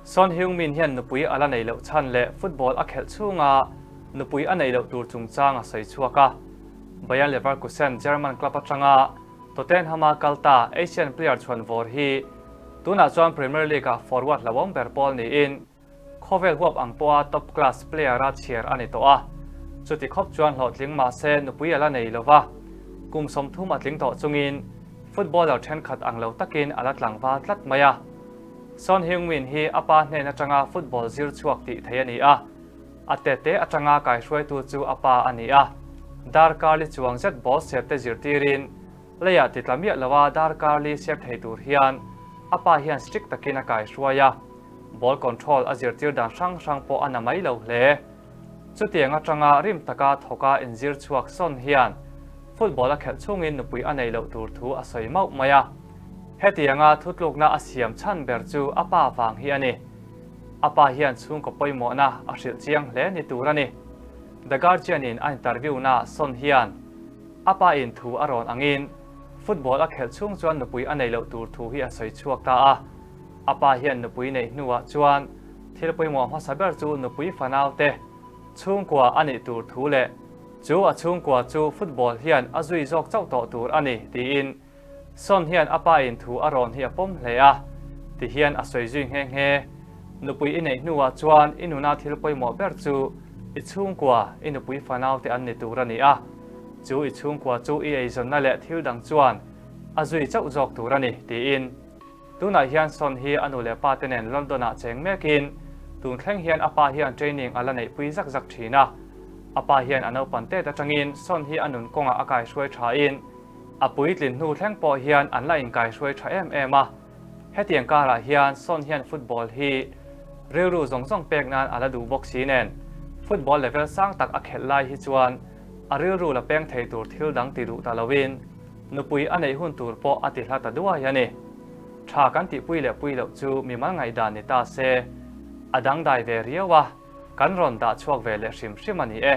Son Heung-min hian nupui a la neih loh chhan leh football a khelh chhunga nupui a neih loh tur chungchang a sawi chhuak a. Bayer Leverkusen German club atanga Tottenham-a kal ta Asian player chhuan vawr hi tunah chuan Premier League-ah forward hlauhawm ber pawl niin Khawvel huap ang pawha top class player-a chhiar a ni tawh a, chuti khawp chuan hlawhtling mah se nupui a la nei lo va, kum 30 a tling tawh chungin footballer thenkhat ang lo takin a la tlangval tlat mai a. Son Heung-min hi a pa hnen atanga football zir chhuak tih thei a ni a, a tete atanga kaihruaitu chu a pa a ni a, darkar li chuang zet ball sep te zirtirin Leiah ti tla miah loa darkar li sep thei tur hian a pa hian strict takin a kaihruai a, ball control a zirtir dan hrang hrang pawh a na mai lo hle. Chutiang atanga rim taka thawka inzir chhuak sawn hian football a khelh chungin nupui a nei loh tur thu a sawi mauh mai a. Hetianga thutlukna a siam chhan ber chu a pa vang hi a ni. A pa hian chhungkaw pawimawhna a hrilh chiang hle ni tur a ni. The Guardian-in a interview-na sawn hian A pa in thu a rawn angin football a khelh chhung chuan nupui a nei loh tur thu hi a sawi chhuak ta a. A pa hian nupui neih hnuah chuan thil pawimawh hmasa ber chu nupui fanau te chhungkua a nih tur thu leh chu a chhungkua chu football hian a zui zawk chauh tawh tur a ni tiin Son hian a pa in thu a rawn hi a pawm hle a, ti hian a sawi zui nghe nghe. Nupui i neih hnuah chuan i nuna thil pawimawh ber chu i chhungkua, i nupui fanau te an ni tur a ni a. Chu i chhungkua chu i eizawnna leh thil dang chuan a zui chauh zawk tur a ni, tiin. Tunah hian Son hi a nu leh pa te nen London-ah cheng mekin tun thleng hian a pa hian training a la neihpui zak zak thin a. A pa hian a naupan tet atangin Son hi a nun kawngah a kaihruai thain A puitlin hnu thleng pawh hian an la inkaihruai tha em em a, hetiang karah hian Son hian football hi rilru zawng zawng pek nan a la duh bawk si nen, football level sang tak a khelh lai hi chuan a rilru la peng thei tur thil dang ti duh ta loin nupui a neih hun tur pawh a ti hla ta duai a ni. Tha kan tihpui leh pui loh chu mimal ngaihdan ni ta se, a dangdai ve riau a, kan rawn dah chhuak ve leh hrim hrim a ni e.